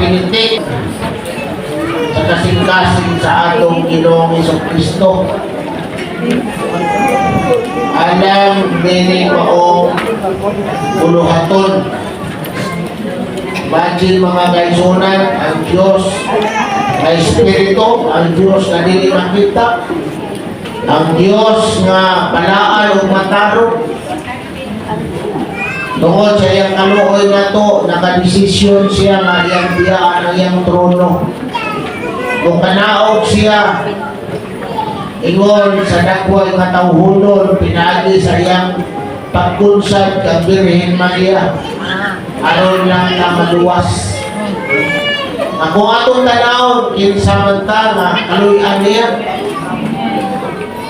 pinitik sa kasing-kasing sa atong Ginoong Kristo. Alang nining maong buluhaton. Imagine, mga kaigsuonan, ang Diyos nga Espiritu, ang Diyos nga dili makita, ang Diyos nga balaan ug matarong. Tungod sa iyang kaluoy nato, nakadesisyon siya nga iyang biyaan ang iyang trono. Kung kanaog siya, ingon sa dagway nga tawhonon, pinaagi sa iyang pagkunsad kang Birhen Maria, aron lang na maluwas. Ang kung atong tanawon, kinsa man ta nga kaluy-an niya.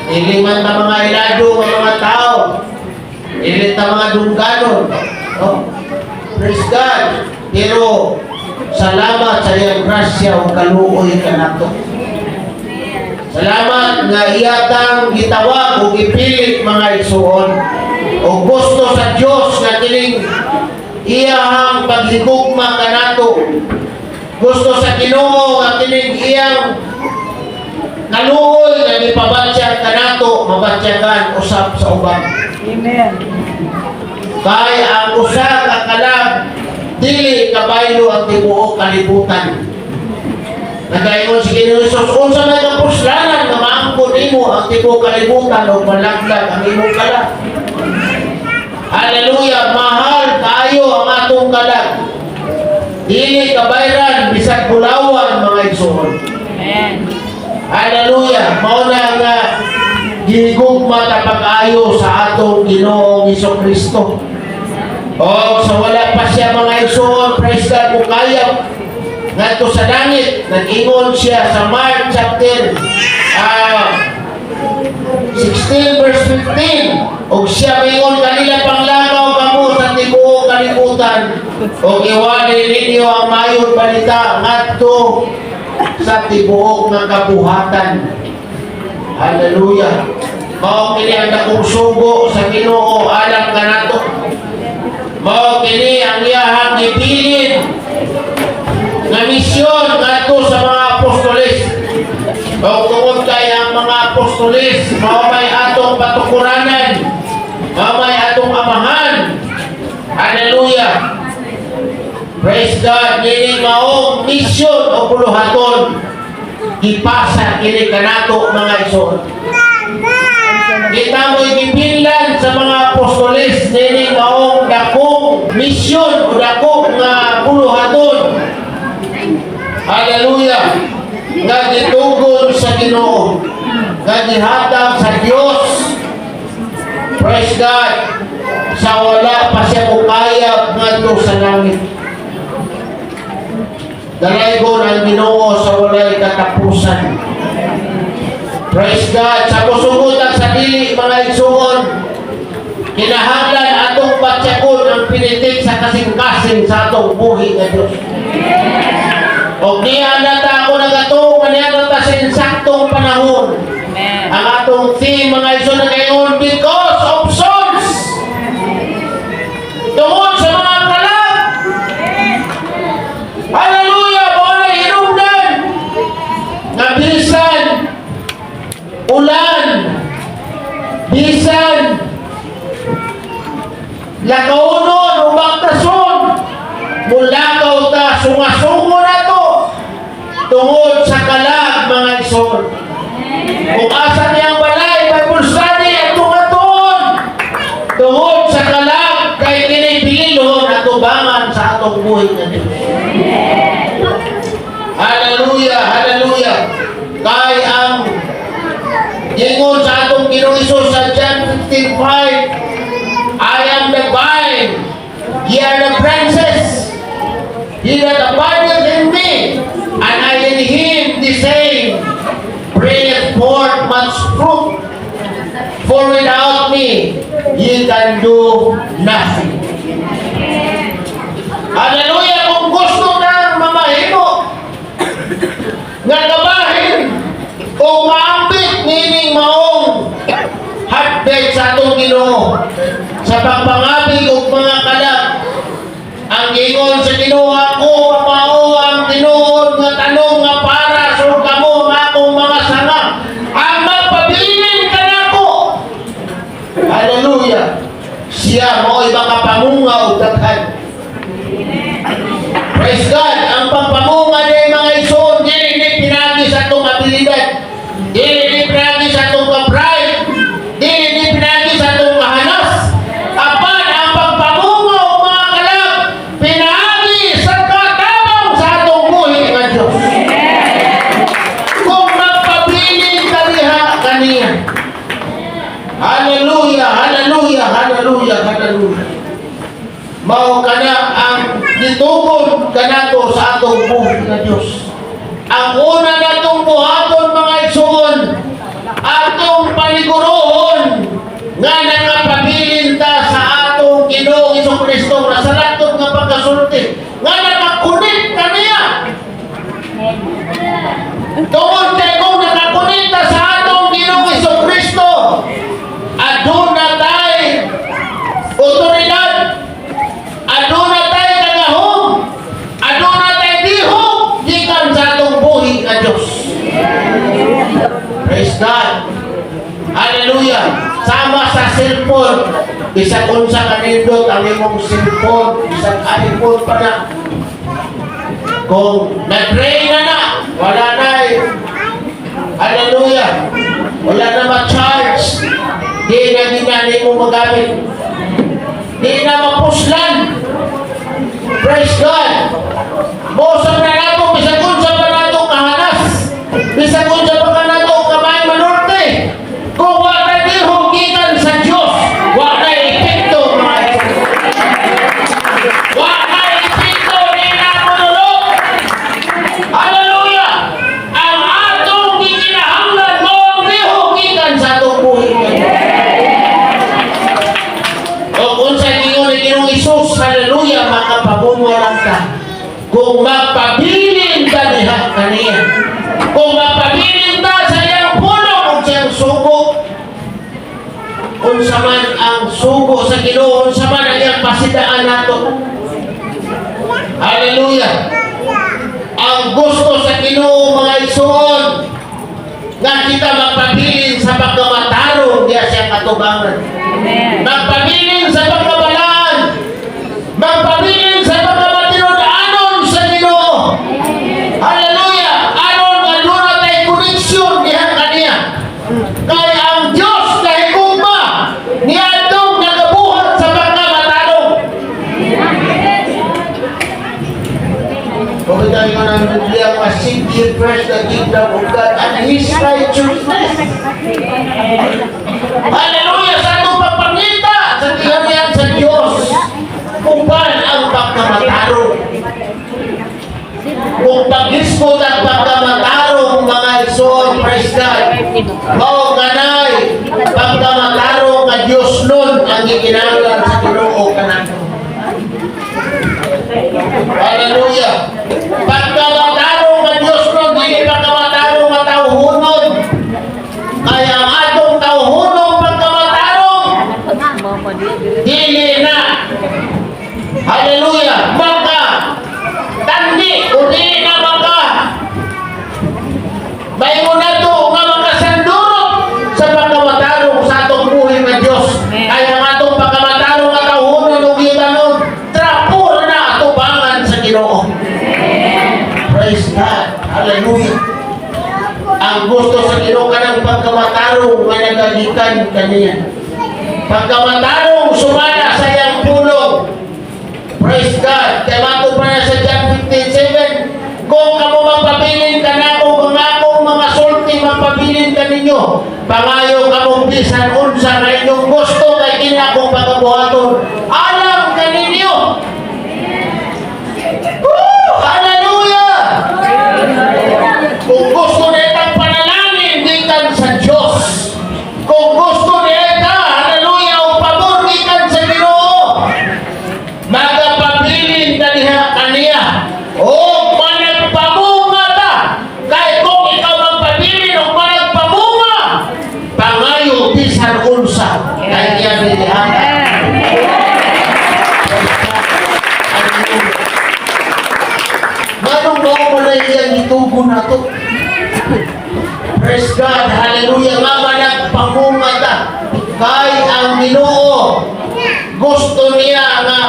Dili man ta mga ilado nga mga tao. Dili ta mga dungganon. No? Praise God. Pero salamat sa iyang grasya ug kaluoy kanato. Salamat nga iyatang gitawag ug gipili, mga igsuon. O gusto sa Dios nga kining iyahang paghigugma kanato. Gusto sa Ginoo nga kining iyang kaluoy nga gipabatyag kanato mabatyagan usab sa uban. Amen. Kay ang usa ka kalag dili kabaylo ang tibuok kalibutan. Nagaingon si Ginoo Jesus, unsa may kapuslanan nga maangkon nimo ang tibuok kalibutan ug malaglag ang imong kalag? Hallelujah, mahal kaayo ang atong kalag. Dili kabayran bisag bulawan, mga igsoon. Amen. Hallelujah, mao na nga gihigugma ta pag-ayo sa atong Ginoong Kristo. O sa wala pa siya, mga igsoon, praise God, mukayab ngadto sa langit, nag-ingon siya sa Mark chapter 16 verse 15, ug siya mingon kanila, "Panglakaw kamo sa tibuok kalibutan ug iwali ninyo ang maayong balita ngadto sa tibuok nga kabuhatan." Hallelujah. Mao kini ang dakong sugo sa Ginoo alang kanato. Mao kini ang iyahang gibilin nga misyon ngadto sa mga apostoles. O tungod kay ang mga apostoles mao may atong patukuranan, mao may atong amahan. Hallelujah. Praise God, nining maong misyon o buluhaton gipasa kini kanato, mga igsoon. Kita mo'y gibinlan sa mga apostoles nining maong dakong misyon o dakong nga buluhaton. Hallelujah. Nga gitugon sa Ginoo. Nga gihatag sa Dios. Praise God. Sa wala pa siya mukayab ngadto sa langit. Dalaygon ang Ginoo sa walay katapusan. Praise God. Sa musugot at sa dili, mga igsuon, kinahanglan atong batyakon ang pinitik sa kasing-kasing sa atong buhi nga Diyos. Og niya na ta ako nagatuo nga niya na ta sa insaktong panahon. Amen. Ang atong theme, mga igsoon, nagaingon, "Because of Souls." Tungod sa mga kalag. Hallelujah! Mao na hinungdan nga bisan ulan, bisan lakawnon o baktason, mulakaw ta, sungasungo na to tungod sa kalag, mga igsoon. Kung asa niyang balay, Bible study, atong aton. Tungod sa kalag, kay kini bililhon at tubangan sa atong buhi nga Diyos. Hallelujah, hallelujah. Kay ang ingon sa atong Ginoong Hesus sa John 15:5, "I am the vine, ye are the branches. He that abideth in me, and I in him, the same bringeth forth much fruit. For without me, ye can do nothing." Hallelujah! Kung gusto nang mamahimo nga kabahin o maambit nining maong heartbeat sa atong Ginoo sa pagpangabig og mga kalag, ang ingon sa Ginoo, "Ako mao ang atong buhi nga Diyos. Ang una natong buhaton, mga igsoon, atong panigurohon nga nakapabilin ta sa atong Ginoong Kristo nga sa latod nga pagkasulti nga nakakunit kaniya. Tungod kay kung nakakunit ta sa atong Ginoong Kristo, aduna tay otoridad, aduna tay kagahom, aduna tay dihog gikan sa atong buhi nga Diyos. Praise God. Hallelujah. Sama sa cellphone, bisan unsa kanindot ang imong cellphone, bisan iPhone pa na. Kung nag-drain na na, wala na eh. Hallelujah. Wala na ma-charge. Di na di na nimo magamit. Di na mapuslan. Praise God. Mosab na nato, bisan unsa pa nato kahanas. Bisan unsa pa ka nato kamay manorte. Kung wala dihog gikan sa Diyos, wala epekto, mga igsoon. Wala epekto, di na monulog. Hallelujah! Ang atong gikinahanglan mao ang dihog gikan sa atong buhi. O kung sa giingon ni Ginoong Hesus, hallelujah, makapamunga lang ka kung magpabilin ka diha kaniya. Kung magpabilin ta sa iyang pulong ug sa iyang sugo, unsa man ang sugo sa Ginoo, unsa man ang iyang pasidaan nato. Hallelujah! Ang gusto sa Ginoo, mga igsoon, nga kita magpabilin sa pagkamatarong diya sa iyang katubangan. Amen. Magpabilin sa pagkabalaan. Magpabilin sa pagkamatinud-anon sa Ginoo. Hallelujah! Aron nga duna tay koneksyon diha kaniya. Kay ang Diyos kahigugma niadtong nagabuhat sa pagkamatarong. Kung tayo nga ng Biblia nga seek ye first the kingdom of God and His righteousness. Hallelujah! Sa atong pagpangita sa gingharian sa Diyos, uban ang pagkamatarong. Kung paghisgot ang pagkamatarong, mga igsoon, praise God, mao kanay pagkamatarong nga Diyos nun ang gikinahanglan sa Ginoo kanato. Hallelujah! Pagkamatarong nga Diyos nun, dili pagkamatarong nga tawhonon. Kaya ang atong tawhonong pagkamatarong, dili na. Hallelujah! Maka tandi o dili na maka maingon nato nga makasandurot sa pagkamatarong sa atong buhi nga Diyos. Kaya ang atong pagkamatarong nga tawhonon ug yutanon, trapo na atubangan sa Ginoo. Praise God. Hallelujah. Ang gusto sa Ginoo kanang pagkamatarong nga nagagikan kaniya. Pagkamatarong sumala sa iyang pulong. Praise God. Kaya matod pa na sa John 15:7, kung kamo magpabilin kanako, kung akong mga sulti magpabilin kaninyo, pangayo kamong bisan unsa nga inyong gusto kay kini akong pagabuhaton alang kaninyo. Woo! Hallelujah! Kung gusto nitang panalangin gikan sa Diyos, kung gusto nita, hallelujah, o pabor gikan sa Ginoo, magapabilin ka diha kaniya o managpamunga ta. Kay kung ikaw magpabilin o managpamunga, pangayo bisan unsa kay iya gihatag. Hallelujah. Nganong mao man na iyang gitugon nato? Praise God, hallelujah, nga managpamunga ta. Kay ang Ginoo gusto niya nga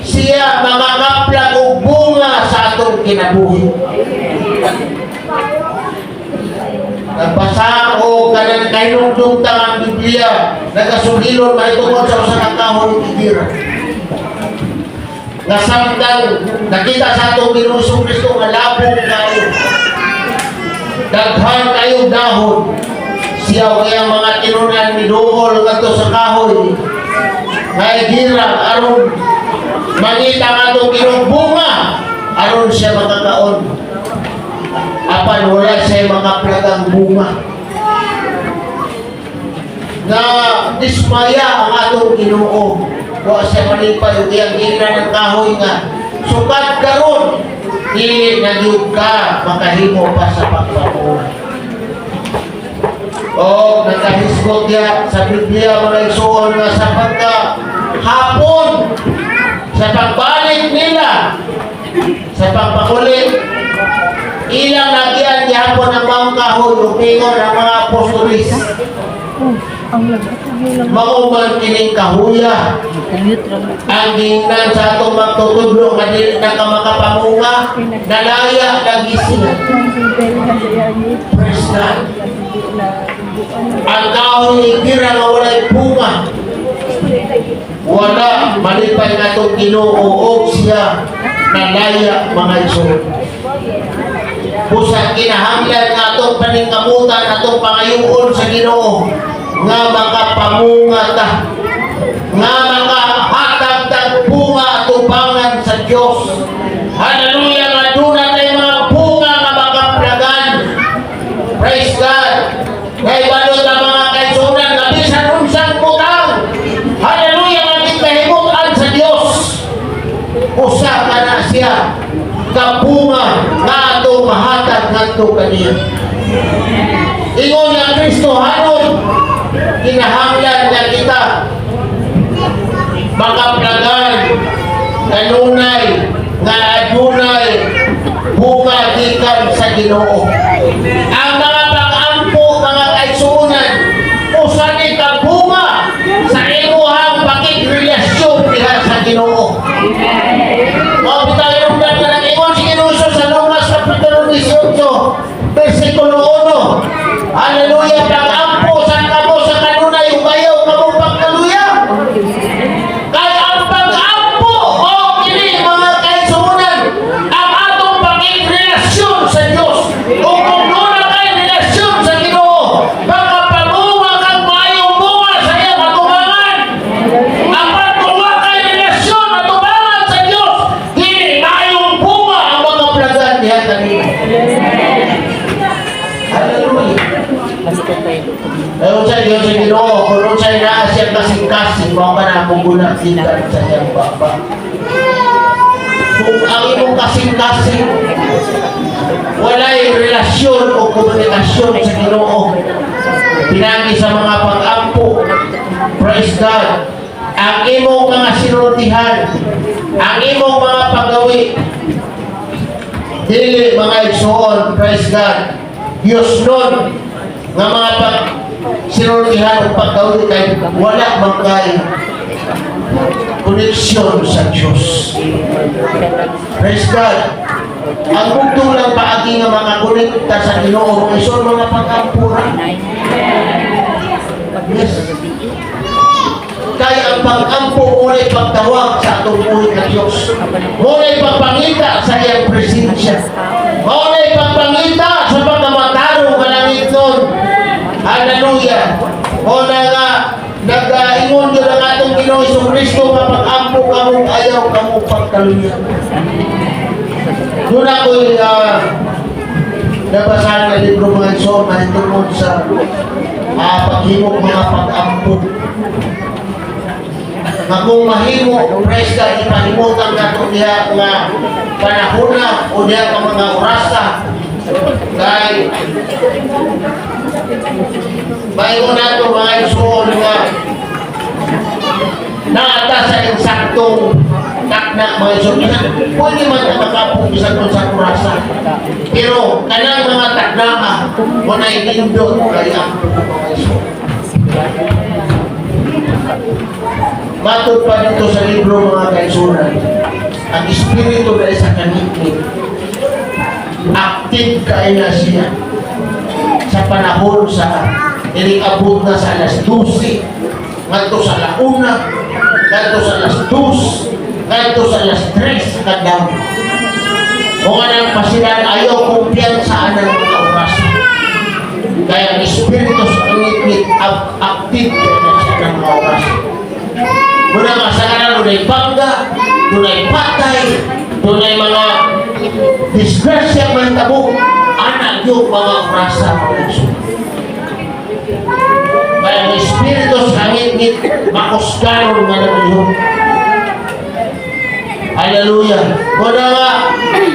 siya makakaplag og bunga sa atong kinabuhi. Nagbasa ko kanang kahinumdum ta ang Biblia, nagasulilon mahitungod sa usa ka kahoy higera. Nga samtang nakita sa atong Ginoong Kristo nga labong kayo, daghan kayong dahon. Siya o iyang mga tinunan miduol ngadto sa kahoy nga higera aron mangita nga atong Ginoong bunga. Aron siya makakaon. Apan wala siya makaplagang bunga. Na dismaya ang atong Ginoo. Wa siya malipay ug iyang giingnan ang kahoy nga sukad karon dili na gyud ka makahimo pa sa pagpamunga. O nakahisgot diya sa Biblia, mga igsoon, nga sa pagka hapon sa pagbalik nila sa pagpakulit, ilang nagyan gihapon ang maong kahoy ug ingon ang mga apostolis, Ang lagat. "Mao man kining kahuya Commute ra mo. Ang gingnan sa atong magtutudlo nga dili na ka makapamunga, nalaya lagi siya." Praise God. Ang kahoy higera nga walay bunga. Wala malipay nga atong Ginoo og siya nalaya, mga igsoon. Busa kinahanglan nga atong paningkamutan, atong pangayoon sa Ginoo nga makapamunga ta, nga makahatag tag bunga atubangan sa Dios. Hallelujah, nga duna tay mga bunga nga makaplagan. Praise God. Kay balot ang mga kaigsuonan nga bisan unsang butang, hallelujah, nga gikahimutan sa Dios, usa ka na siya kabunga nga atong mahatag ngadto kaniya. Ingon nga Kristohanon, kinahanglan nga kita makaplagan kanunay nga adunay bunga gikan sa Ginoo. Ang mga pag-ampo, mga kaigsuonan, usa ni ka bunga sa imuhang pakigrelasyon diha sa Ginoo. Mao bitaw inungdan ka nang ingon si Ginoo sa Lucas Kapitulo 18, versikulo 1. Hallelujah, pag-ampo sa kamo sa kanunay ug ayaw kamo pagkaluya. Kay ang pag-ampo o kini, mga kaigsuonan, ang atong pakigrelasyon sa Dios. O kung duna kay relasyon sa Ginoo, makapamunga kang maayong bunga sa iyang atubangan. Apan kung wa kay relasyon atubangan sa Dios, dili maayong bunga ang mga plagan diha kanina. Hallelujah. Ayon sa Diyos sa Ginoo, kung unsay naa siya kasing-kasing, mao ka na muguna gikan sa iyang baba. Kung ang imong kasing-kasing walay relasyon o komunikasyon sa Ginoo, pinagi sa mga pag-ampo, praise God, ang imong mga sinultihan, ang imong mga paggawi, dili, mga igsoon, praise God, Diyos nun, nga mga pag sinultihan o paggawi kay wala man kay koneksyon sa Diyos. Praise God. Ang bugtong lang paagi nga makakonekta sa Ginoo, mga igsoon, mga pag-ampura. Yes. Kay ang pag-ampo muna'y pagtawag sa atong buhi nga Diyos. Muna'y pagpangita sa iyang presensya. Muna'y pagpangita sa pagkamatarong kalangit nun. Hallelujah. Muna nga, nag-ingon yun ang atong Ginoo Hesus Kristo nga pag-ampo kamo, ayaw kamo pagkaluya. Doon ako'y nabasahan nga libro, mga igsoon, mahitungod sa paghimog mga pag-ampo. Nga kung mahimo, praise God, ipahimutan nato diha nga panahona o diha nga mga orasa. Kay maingon nato, mga igsoon, nga naata sa insaktong takna, mga igsoon. Pwede man na makapong bisan kung sa orasa. Pero kanang mga taknaa, wala nindot kay ang mga igsoon. Matod pa dito sa libro, mga kaigsuonan, ang espiritu na sa kanitnit, active kay na siya sa panahon sa inig-abot na sa alas 12, ngadto sa la 1, ngadto sa alas 2, ngadto sa alas 3 kadlaw. Kung anang pasilan, ayaw kumpiyansa ng mga oras. Kaya ang espiritu sa kanitnit, active kay na siya ng mga oras. Muna nga sa kanan, dunay bangga, dunay patay, dunay mga Disgrasya mahitabo, ana yung mga orasa, mga igsoon. Kaya ang espiritu sa ngitngit makusganon nga naglihok. Hallelujah. Muna nga,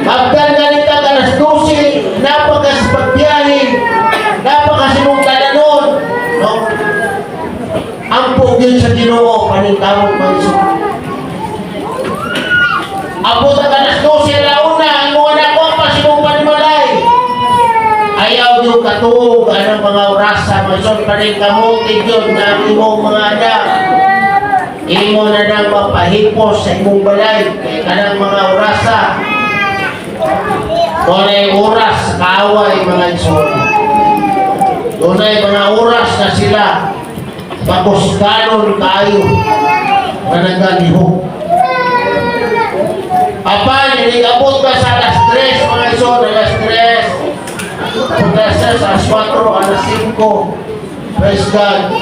abdan ganita alas 12, napakas pagbiyahe, napakasimong tananon. No? Ampo yun sa Ginoo, paningkamot, mga igsoon. Abot ang alas 12 alauna, ang mga nakuha pa simong panimalay. Ayaw yung katuog anang mga orasa, mga igsoon, paningkamutin yun na ang imong mga anak. Imo na nang mapahipos sa imong balay, kay kanang mga orasa. Dunay oras kaaway, mga igsoon. Dunay mga oras na sila makusganon kayo na nagalihok. Apan, inigabot ka sa alas 3, mga igsoon, alas 3. Alas 3, alas 4, alas 5. Praise God.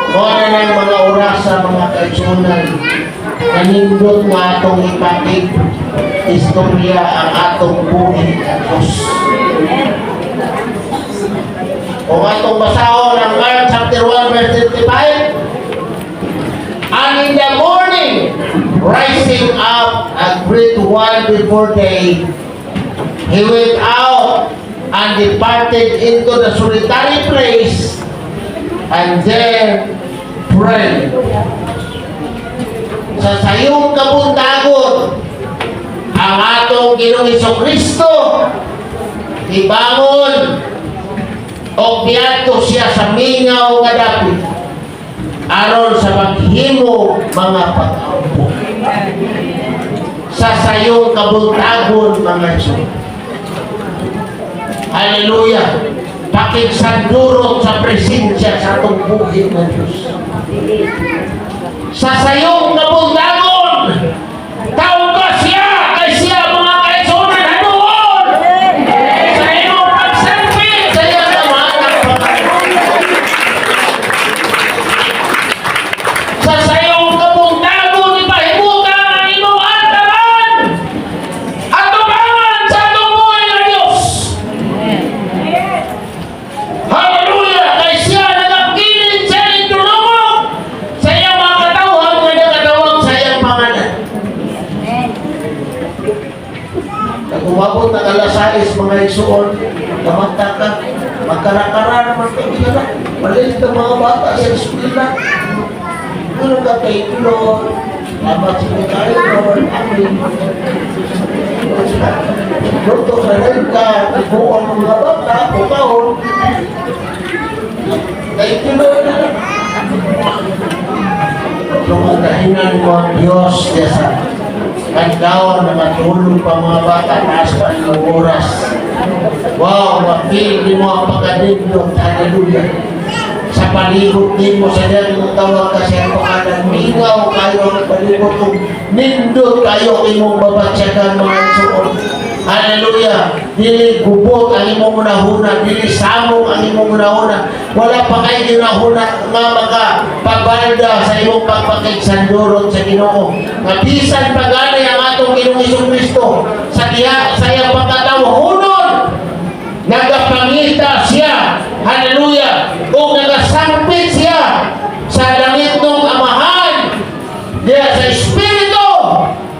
Mao na ng mga orasa, mga kaigsunan. Kanindot nga atong ipakig istorya ang atong buhi sa Diyos. Kung atong basahon ang Mark chapter 1 verse 35, "And in the morning, rising up a great while before day, he went out and departed into the solitary place and there prayed." Sa sayong kabuntagon, ang atong Ginoong Kristo ibangon o miadto siya sa mingaw nga dapit aron sa maghimo mga pag-ampo. Sa sayong kabuntagon, mga igsoon. Hallelujah. Pakigsandurot sa presensya sa atong buhi ng Diyos. Sa sayong kabuntagon, tawga siya kay siya, mga kaigsunan, hanuon sa imong pagsampit sa iyang amahan ng pag. Sa sayong kabuntagon, ipahimutan ang imong antaman at tubangan sa atong buhay ng Diyos. Hallelujah! Kay siya nagapilin sa iyang sa iyang mga katawhan nga nakatawag sa iyang pangalan. Pag umabot ng alas 6, mga igsoon, kamanta ka, magkarakara naman kayo sila. Maliit ang mga bata sa eskwela. Ano ka kay Lord? Salamat sa inyo tayo, Lord. Amen. Luto na rin ka, ibuon ng mga bata, bukaon. Thank you, Lord. Lumagahinan mo ang Diyos diya sa kandawang na matulog pa mga bata, taas pa ang oras. Wow, ma-feel mo ang pagkanindot. Hallelujah. Sa palibot din mo sa diyang mong tawag ka siya pangalan, mingaw kayo ang palibot kung nindot kayo imong babatsyagan, mga igsoon. Hallelujah. Dili gubot ang imong hunahuna, dili samong ang imong hunahuna. Wala pa kay ginahuna nga maka pabalda sa imong pagpakigsandurot sa Ginoo. Nga bisan pa gani ang atong Ginoong Kristo sa diha sa iyang pagkatawo hunon nagapangita siya. Hallelujah. O nagasangpit siya sa langit ng Amahan diya sa Espiritu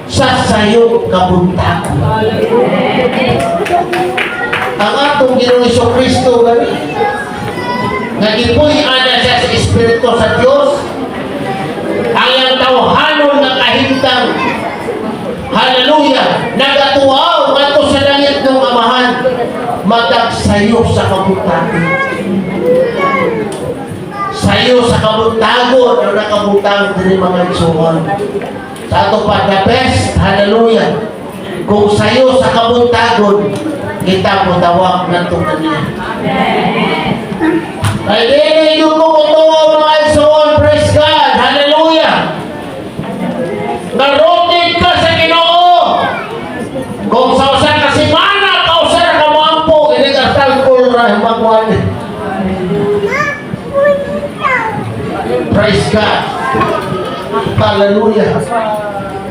sa sayong kabuntagon. Ang atong Ginoong Kristo gani nga gipuy-an na siya sa Espiritu sa Dios, ang iyang tawhanon nga kahimtang, hallelujah, nagatuaw ngadto sa langit ng Amahan matag sayo sa kabuntagon. Sayo sa kabuntagon ang nakabutang diri, mga igsoon. Sa ato pa, the best, hallelujah, kung sayo sa kabuntagon kita mo tawag ngadto kaniya. Kay dili yung kumutuo, mga igsoon, praise God, hallelujah. Narotin ka sa Ginoo. Kung sa usa ka semana, kausa ra ka moampo, ini ka thankful ra magwan. Praise God. Hallelujah.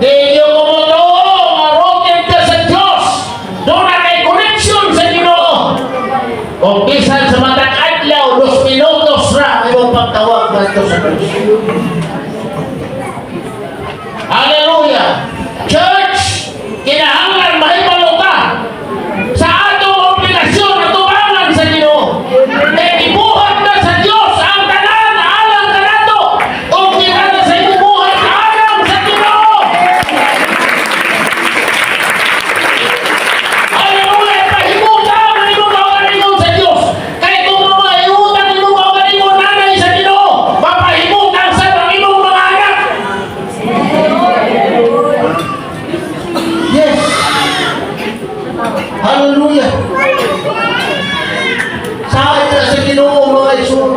Di yung kumutuo, marotin ka sa Diyos. Kung bisan sa matag adlaw, 2 minutos ra ang imong pagtawag ngadto sa Diyos. Hallelujah! Church, kinahanglan mahibalo ka sa atong obligasyon at tubangan sa Ginoo. Kay ibuhat na sa Dios ang tanan alang kanato. Ug kita na sa ibuhat alang sa Ginoo. Hallelujah! Pahimuta ang imong kaugalingon sa Dios. Kay kung mamahimutan ang imong kaugalingon nanay sa Ginoo, mapahimutan sa ang imong mga anak. Yes. Hallelujah. Saad na sa Ginoo, mga igsoon,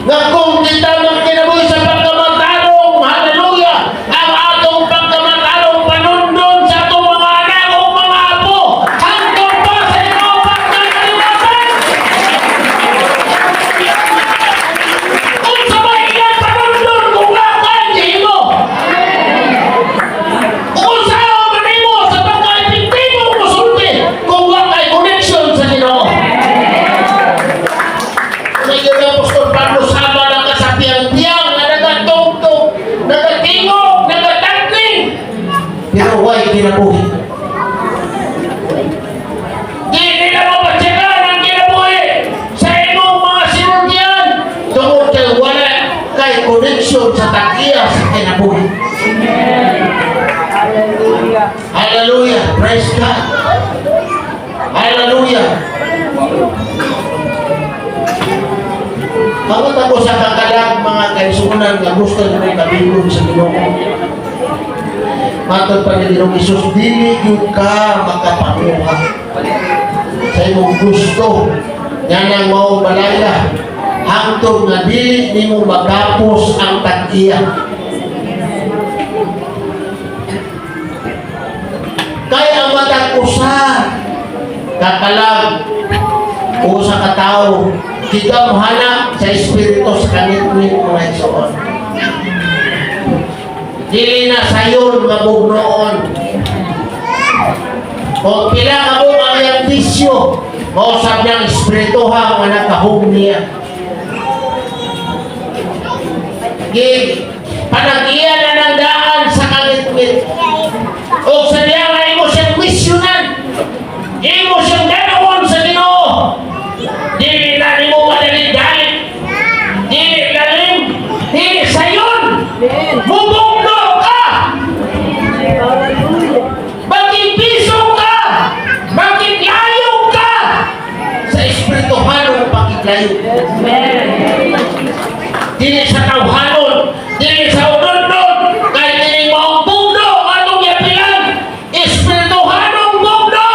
nga kung kita magkinabuhi sa pagkamatarong, hallelujah, ang atong pagkamatarong panundon sa atong mga anak o mga apo, hangtod pa sa imong pagkakaliwatan. Unsa ba iyang panundon kung wa ka mo? Unsa man nimo sa pagka-epektibo musulti kung wa kay connection sa Ginoo? Ngayon ang Apostol Pablo, sama lang ka sa piyang-piyang nga nagatugtog, nagatingog, nagatangling, pero way kinabuhi. Di nila mapatsagan ang kinabuhi sa imong mga sinultian tungod kay wala kay connection sa tag-iya sa kinabuhi. Hallelujah. Hallelujah. Praise God. Hallelujah. Hangat ako sa kakalag, mga kaigsuonan, nga gusto nyo kabilog sa Ginoo. Matod pa ni Ginoong Hesus, dili gyud ka makapanguha sa imong gusto nga nang mao balaya hangtod nga dili nimo magapos ang tag-iya. Kaya ang matag usa kakalag o sa katao gigamhana sa espiritu sa kangitngit, mga igsoon. Dili na sayon mabugnoon. Kung pila ka mo ang iyang bisyo, mausap niyang espirituha nga nagkahom niya. Gi panag-iya na ng daan sa kangitngit. O sa diya nga imo siyang misyonan, imo siyang danawon sa Ginoo. Dili na nimo madalit-dalit. Dili lalim, dili sayon. Mubugno ka! Hallelujah. Maging-piso ka! Maging-layo ka! Sa espirituhanong pagiglayo. Amen. Dili sa tawhanon, dili sa unondon, kay dili maong bugno atong yapilan. Espirituhanong bugno!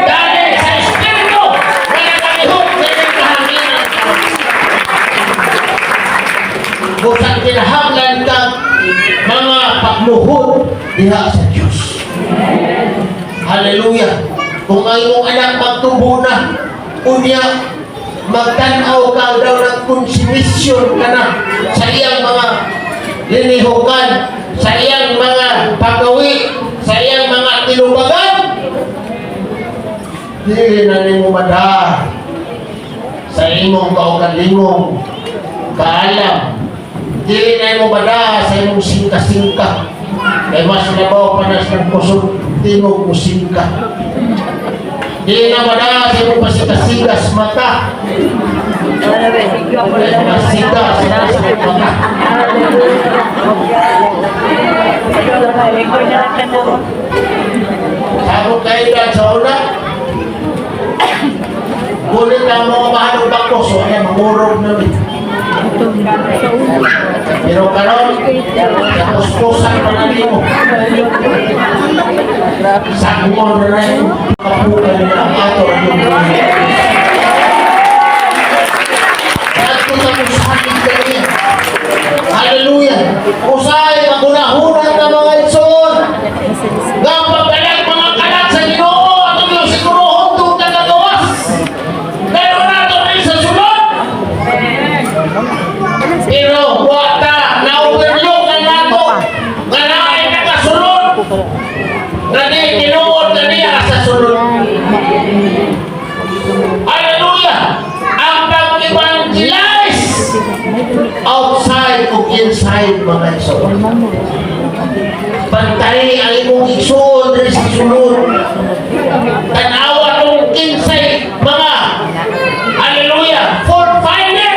Dahil sa espiritu, nga nakalihok sa inyong kahanginan. Busan kinahanglan ka mga pagluhod diha sa Diyos. Hallelujah. Kung ang imong anak magtubo na, unya magtanaw ka daw ng konsumisyon ka na sa iyang mga linihukan, sa iyang mga pagawi, sa iyang mga tinubagan, dili na nimo mada sa imong kaugalingong kaalam. Dili na nimo mada sa imong singka-singka. Kay mas labaw pa na sa kusog tinog mo singka. Dili na mada sa imong pasigasigas mata. Kay masika sa mata. Sa akong kaedad sa una, kulit ang mga mahanong bangko, so ay mangurog na mi. Pero karon, kuskusan pa na nimo. Sagmon na na yun. Kapukan na ang ato ang iyong buhay. At kung tapusahin ka niya. Hallelujah. Usay, magunahuna ta, mga igsoon. Nga pagdalag mga kalat sa Ginoo, atong yung sigurohon itong tagagawas. Pero nato rin sa sunod. Pero wata, na-overlook na nato. Nga naay nakasunod. Nga di tinuod na niya sa sunod. Hallelujah! outside, mga igsoon. Bantay ang imong igsoon diri sa sulod. Tanawa kung kinsay mga, hallelujah, fault finder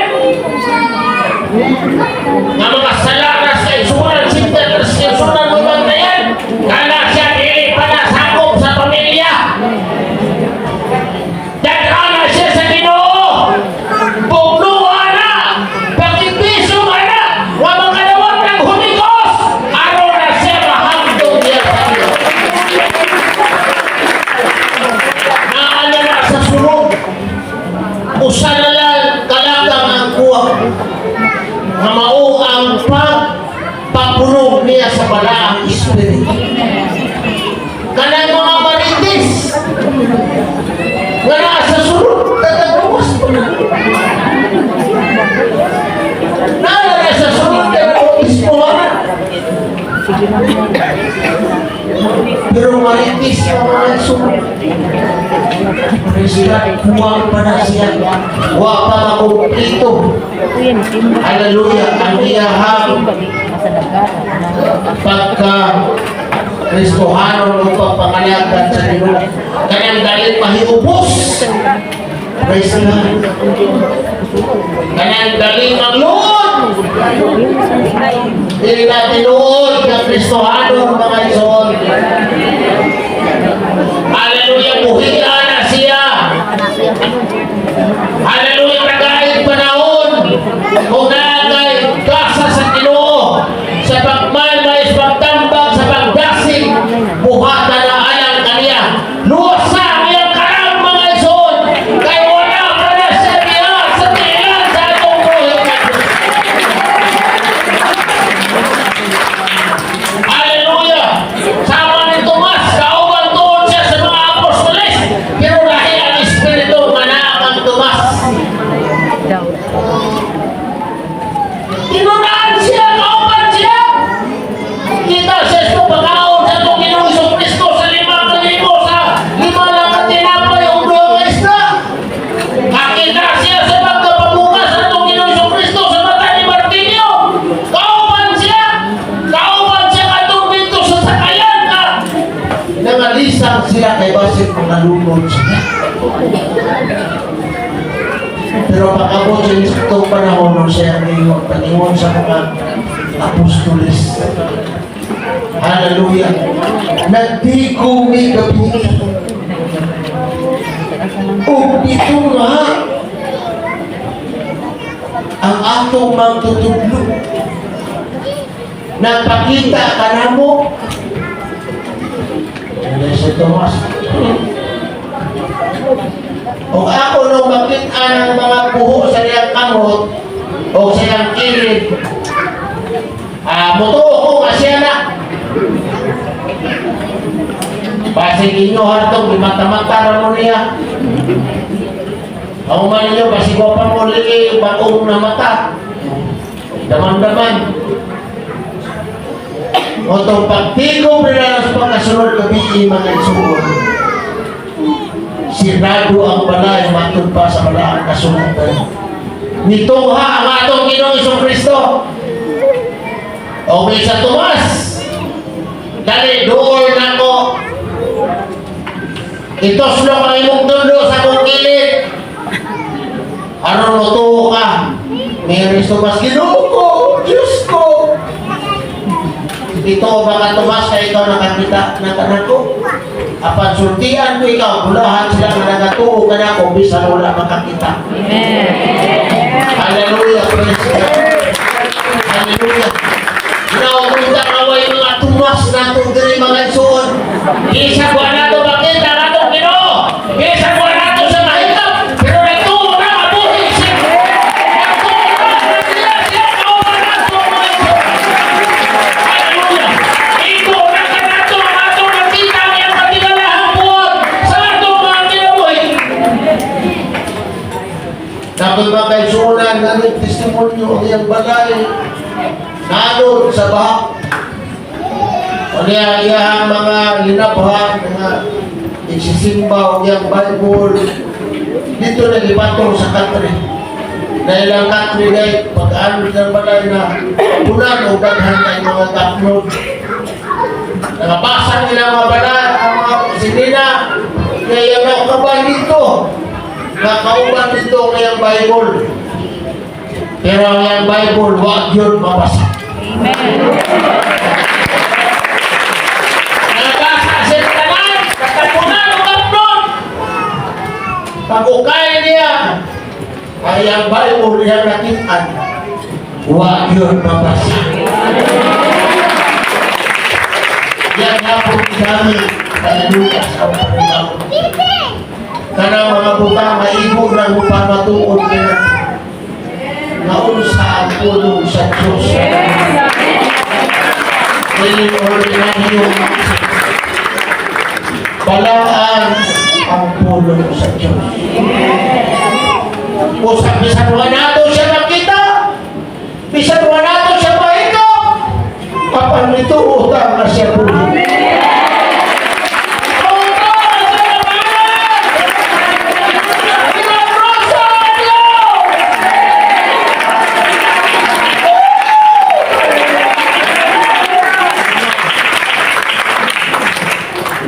nga mga sala na sa igsuonan, sinta na sa igsuonan mo bantayan. Kana siya dili pa na sakop sa pamilya. Dagana siya sa Ginoo. Bugnuha na! Pakipiso ka na! Wa makadawat ng Holy Ghost! Aron na siya mahamtong niya sa Ginoo. Naala na sa sulod. Usa na lang kalagang ang kuwang nga mao ang pagpapuno niya sa Balaang Espiritu. Kanang mga marites nga naa sa sulod, tatagawas pa na. Naa na sa sulod, kaya na. Pero marites ang mga sulod. Praise God, kuwang pa na siya. Wa pa makumplito. Hallelujah. Ang iyahang pagka Kristohanon o pagpangalagad sa Ginoo. Kanyang dahil mahiubos. Praise God. Kanyang dali magluod. Dili na tinuod ng Kristohanon, mga igsoon. Hallelujah, buhian na siya. Hallelujah, nagaid panahon. Kung nagay gasa sa Ginoo, sa pagmalmay, sa pagtambag, sa pagdasig, buhatan na alang kaniya. Luwasa ang iyang karang, mga igsoon, kay wala pa na siya diha sa tiilan sa atong buhi. Hallelujah! Sama ni Tomas, kauban tuon siya sa mga apostoles, pero lahi ang espiritu nga naa kang Tomas. Tinunaan siya, kauban siya. Kita siya sa pagkaon sa atong Ginoong Hesus Kristo sa 5,000 sa lima lang ka tinapay ug duha ka isda. Kakita siya sa pagkapabukas sa atong Ginoong Hesus Kristo sa mata ni Bartimeo. Kauban siya. Kauban siya katong dito sa sakayan ka. Nangalisang sila kay basig mga lunod sila. Pero pag-abot sa itong panahon nung siya ngayon, pag-ingon sa mga apostoles. Hallelujah. Nagdigo mi gabi. Ug dito nga, ang atong magtutudlo. Nagpakita ka na mo. Ano si Tomas? O ako nung makita ng mga buho sa iyang kamot o sa iyang kilid, mutuo ko nga siya na. Basig inyo hartong, mata-mata na mo niya. Ako man ninyo, basig ko pa mo ligi, bagong na mata. Daman-daman. O itong pagtigom nila sa pagkasunod gabi, mga igsoon. Sirado ang balay, matod pa sa balaang kasulatan. Nitungha ang atong Ginoong Hesus Kristo. O sa Tomas, dali, dool na ko. Itoslok ang imong tundo sa akong kilid. Aron motuo ka. Mary Tomas, "Ginoo ko, Diyos ko." Ito ba ka, Tomas, kay ikaw nakakita na tanan ko? Apan sultian ko ikaw, bulahan sila nga nagatuo ka na kung bisan wala makakita. Hallelujah, praise God. Hallelujah. Naunta ka way mga Tomas nato diri, mga igsoon. Isa ko nato makita nato Ginoo. Isa ko nato sa mahitap, pero nagtuo na mabuhi siya. Nagtuo na siya siya kauban nato, mga igsoon. Hallelujah. Iko na ka nato ang atong makita ang iyang katigalahang buhat sa atong mga kinabuhi. Dapat mga kaigsuonan nga testimonyo ang iyang balay nalod sa baha. O niya iyang mga linabhan, mga igsisimba o iyang Bible dito na gipatong sa katre. Na ilang country day, pag-ano ng balay na punan o daghan kay mga gapnod. Nakabasa nila mga balay, ang mga sinina, kaya nakauban dito. Nakauban dito ngayong Bible. Pero ang iyang Bible, wag yun mabasa. Amen. Nabasa sa tanan, katapunan o gapnod. Pag-ukay niya, ay ang Bible niya nakitaan, wag yun mabasa. Yan nga po dami kalilutas ang Panginoon. Kanang mga butang maigo ng pamatuod nila. Naunsa ang pulong sa Diyos. Dili ordinaryo. Balaan ang pulong sa Diyos. Usap bisan wa nato siya makita, bisan wa nato siya mahikap, apan ito utang na siya pulong. Utang sa labanan! Pinabrosa niyo!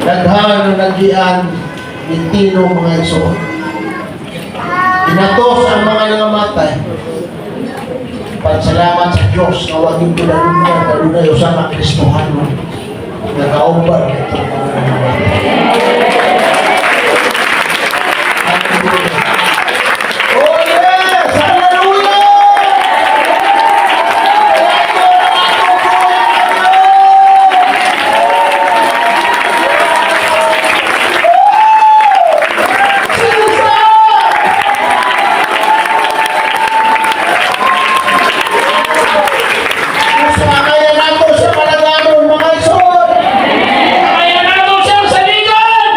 Daghan ang nagian ni Tino, mga igsoon. Inatos ang mga nangamatay. Pagsalamat sa Diyos nga wag yung pinalungan kanunay usa ka Kristohano nga kauban itong mga nangamatay. Hallelujah. Oh yes! Hallelujah! Ito ang atong buhay. Jesus! Sa kaya nato sa kalaganon, mga igsoon. Kaya nato siya sa ligan.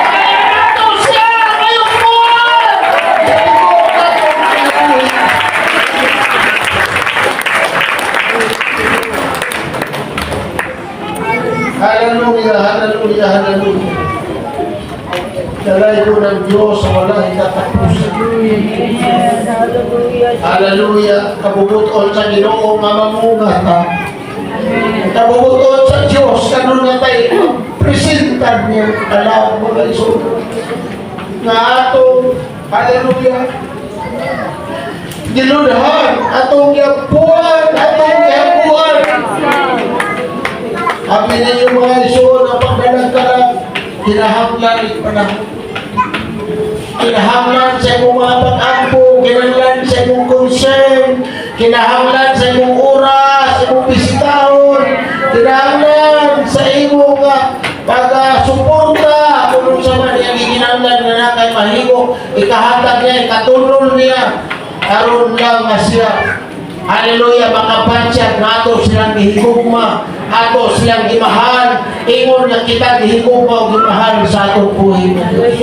Kaya nato siya ngayong buwan. Sa tibuok natong kinabuhi. Hallelujah, hallelujah, hallelujah. Dalay ko ng Diyos sa walang katapusan. Yes. Hallelujah. Hallelujah. Kabubuton sa Ginoo nga mamunga ta. Kabubuton sa Diyos kanon nga tay presentan niya alaw, mga igsoon. Nga atong, hallelujah, giludhan atong giampuan, atong giampuan. Abi ninyo, mga igsoon, ang pagdalag-dalag kinahanglan panahon. Kinahanglan sa imong mga pag-ampo, kinahanglan sa imong concern, kinahanglan sa imong oras, imong bisitahon, kinahanglan sa imong pag-suporta, kung sa man iyang gikinahanglan nga na kay mahimo, ikahatag niya, ikatulol niya, aron lang nga siya, hallelujah, makapansyag nga ato silang gihigugma, ato silang gimahal, ingon nga kita gihigugma o gimahal sa atong buhi nga Diyos.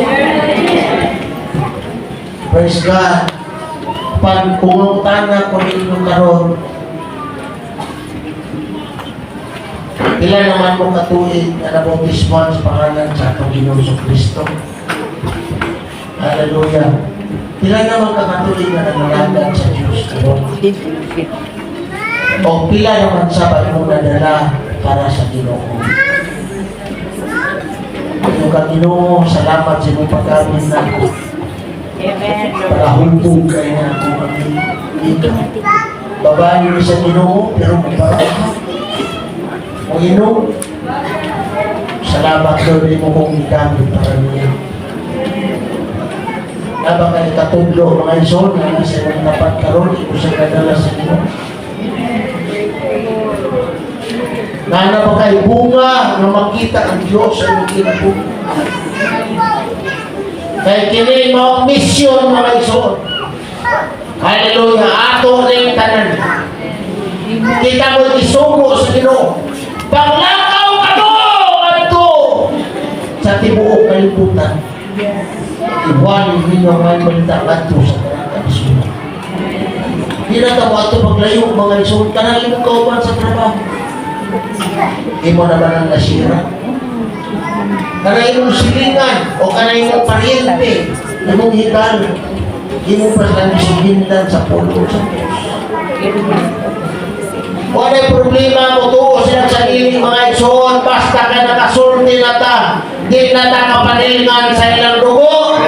Praise God. Pag pungutana ko ninyo karon, pila naman mo katuig na nabautismuhan sa pangalan sa atong Ginoong Kristo? Hallelujah. Pila naman ka katuig na nangalagad sa Diyos karon? O pila naman sa ba imong nadala para sa Ginoo? Yung ka Ginoo, salamat sa imong pag-amin nako. Amen. Palahubog kay na ako kami dito. Babae ni sa Ginoo, pero mabara. O inom, salamat, Lord, mo kong gigamit para niya. Naba kay katudlo, mga igsoon, na nasa imong tapat karon, imo sa kadala sa Ginoo? Nana ba kay bunga nga makita ang Diyos sa imong kinabuhi? Kay kini mao misyon, mga igsoon. Hallelujah, ato ning tanan. Kita mo isugo sa Ginoo. Panglakaw kamo adto sa tibuok kalibutan. Iwali ninyo ang maayong balita ngadto sa tanang kanasuran. Di na ta mo ato paglayo, mga igsoon, kanang imong kauban sa trabaho. Imo na ba nang nasira? Kanang imong silingan o kanang imong paryente, imong higalo. Imo pa silang gisugindan sa pulong sa Diyos. Walay problema mo tuo sila sa dili, mga igsoon, basta ka nakasulti na ta, di na ta kapanilingan sa ilang dugo.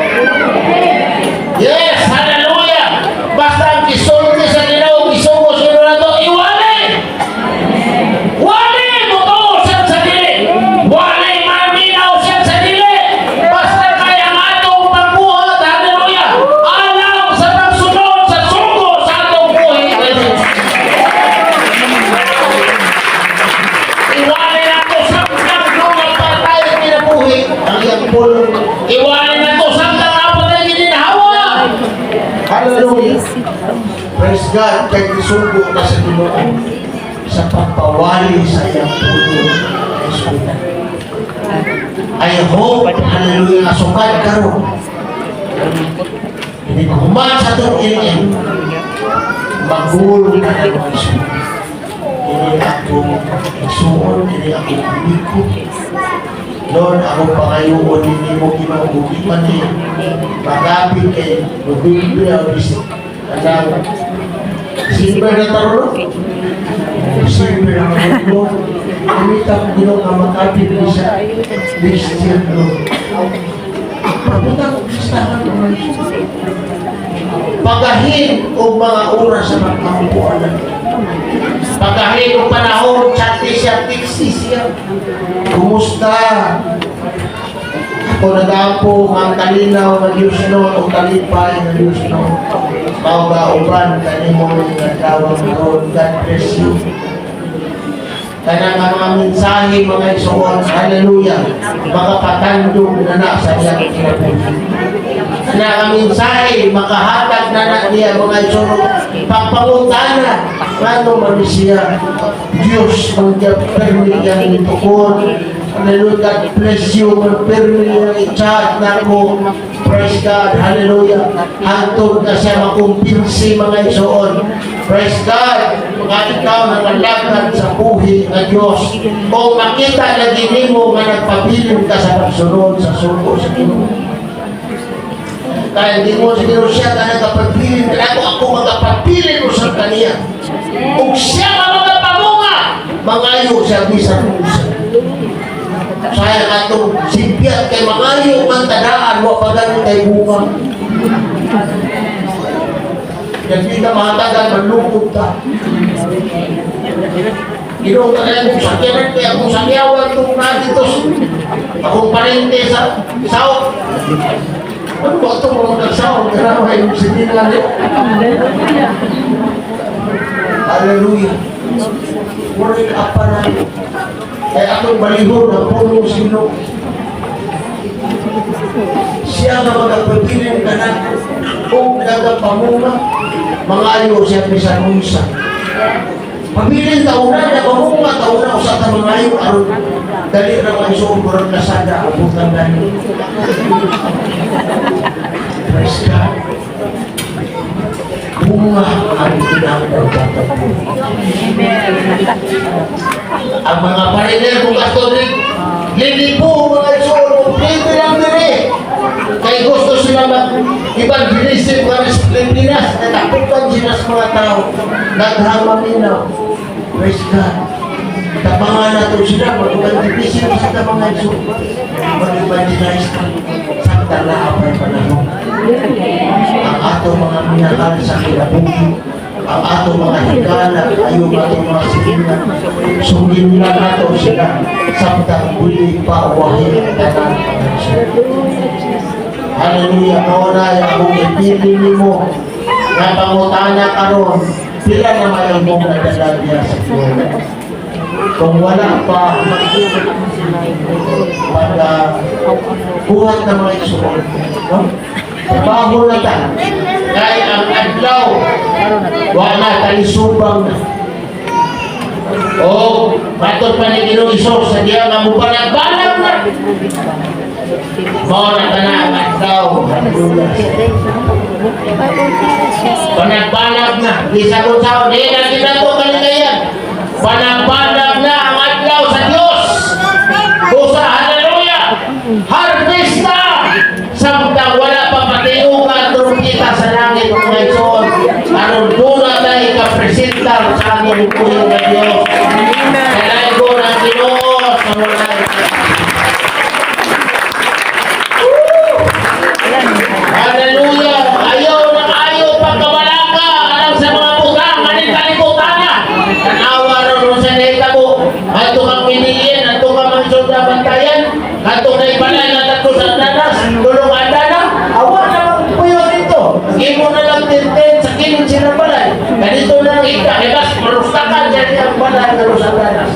Yes, hallelujah! Basta ang gisulti sa Ginoo, gisugo sa Ginoo nato, iwali! Wali mo tuo siya sa dili! Wali maminaw siya sa dili! Basta kay ang atong pagbuhat, hallelujah, alang sa pagsunod sa sugo sa atong buhi. Iwali nato samtang dungan pa tayo kinabuhi ang iyang pulong. Iwali nato samtang apat ay gininhawa. Hallelujah. Praise God, kay gisugo na sa Ginoo sa pagpawali sa iyang pulong. Isunan. I hope, hallelujah, nga sukad karon, hindi human sa itong LM, mag-goal ka na mga isunan. Ini ako igsuon, ini ako amigo. Lord, ako pangayoon nimo, Ginoo, bukid man ni magapit kay November o anang December na taron. December na Lord. Kumita ko, Ginoo, nga makapit ni sa next year, Lord. Pagpunta ko pistahan mga igsoon. Pagahin og mga oras sa pagkampuan. Pagahin og panahon, chat siya, text siya. "Kumusta? Ako nag-ampo ang kalinaw ng Diyos no, o kalipay ng Diyos no. Mao uban kanimo nga adlaw karon. God bless you." Kanang ang mga mensahe, mga igsoon, hallelujah, makapatandog na na sa iyang kinabuhi. Kanang ang mensahe, makahatag na na niya, mga igsoon, pagpangutana, ngano man siya, Diyos, magpermi iyang itukod. Hallelujah, God bless you, magpermi iyang i-chat na ako. Praise God, hallelujah. Hantod na siya makumpinsi, mga igsoon. Praise God, nga ikaw nangalagad sa buhi nga Diyos. O makita lagi nimo nga nagpabilin ka sa pagsunod sa sugo sa Ginoo. Kaya hindi mo siguro siya ka nagapagbilin. Kaya ako magapagbilin mo sa kaniya. Kung siya nga magapamunga, mangayo siya bisan usa. Sayang atong simpyat kay mangayo man tadaan, wa pa gani kay bunga. Hindi ka mahatagan, manlungkot ka. Ginoo ka kaya kung sakyanan, kaya kung sakyawan itong dito, akong parente sa South. Ano ba ito mga nag-South? Kaya may sige na niyo. Hallelujah. Work up pa na. Kaya atong balihon ang puno sino. Siya nga magapabilin ka na kung nagapamunga, mangayo siya bisan unsa. Pabilin tauna, nagamunga tauna, usa ta mangayo aron dali ra mga isuon murag Lazada abutan gani. Praise God. Bunga ang kinahanglan. Ang mga pariner kung Catholic, lilipo mga isuon, pwede lang diri. Kay gusto sila mag-evangelism nga sa Pilipinas, natapukan sila sa mga tao. Naghamaminaw. Praise God. Tabangan na to sila, mag-evangelism sa mga isuon. Mag-evangelize ka. Samtang naa pa'y panahon. Ang ato mga minahal sa kinabuhi, ang ato mga higala, ayo ato mga silingan, sugin na nato sila samtang dili pa wahi ang tanan. Hallelujah, mao na akong ipili nimo nga pangutana karon, pila na may imong nadala diya sa Ginoo? Kung wala pa, pag buhat na mga igsoon, no? Trabaho na ta. Kay ang adlaw, wa na talisubang na. O, matod pa ni Ginoong Hesus sa diya nga mubalag-balag na. Mao na kana ang adlaw. Hallelujah. Panagbalag na. Di sa kung sao, di na kinato kaligayan. Panagbalag na ang adlaw sa Dios. Busa, hallelujah. Harvest na. Samtang wala pa patiukan. trumpeta sa langit, mga igsoon, aron duna tayo kapresentar sa atong buhi nga Dios. Dalaygon ang Ginoo sa walay. Hallelujah! Ayaw na ayaw pagkabalaka alang sa mga butang aning kalibutan na. Tanawa ron sa nahitabo. Adto kang minilin, adto kang mga bantayan, adto kay balay na tatlo sa danas, tulong andana, awa na magpuyo dito. Imo na lang tintin sa kilid sila balay. Ganito na lang ika, eh bas marustakan siya ang balay nga sa danas.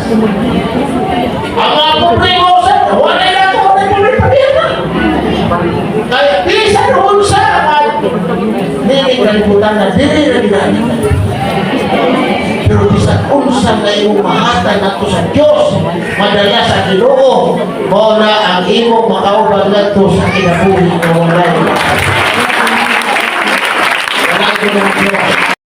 Ang mga pobre mo sa, wala na ito, wala pobre pa. Kaya bisan unsa at dili kalibutan na dili na ginamit. Pero bisan unsa nga imong mahatag ngadto sa Dios, madala sa Ginoo, mao na ang imong makauban ngadto sa kinabuhi nga walay. Wala ko ng Dios.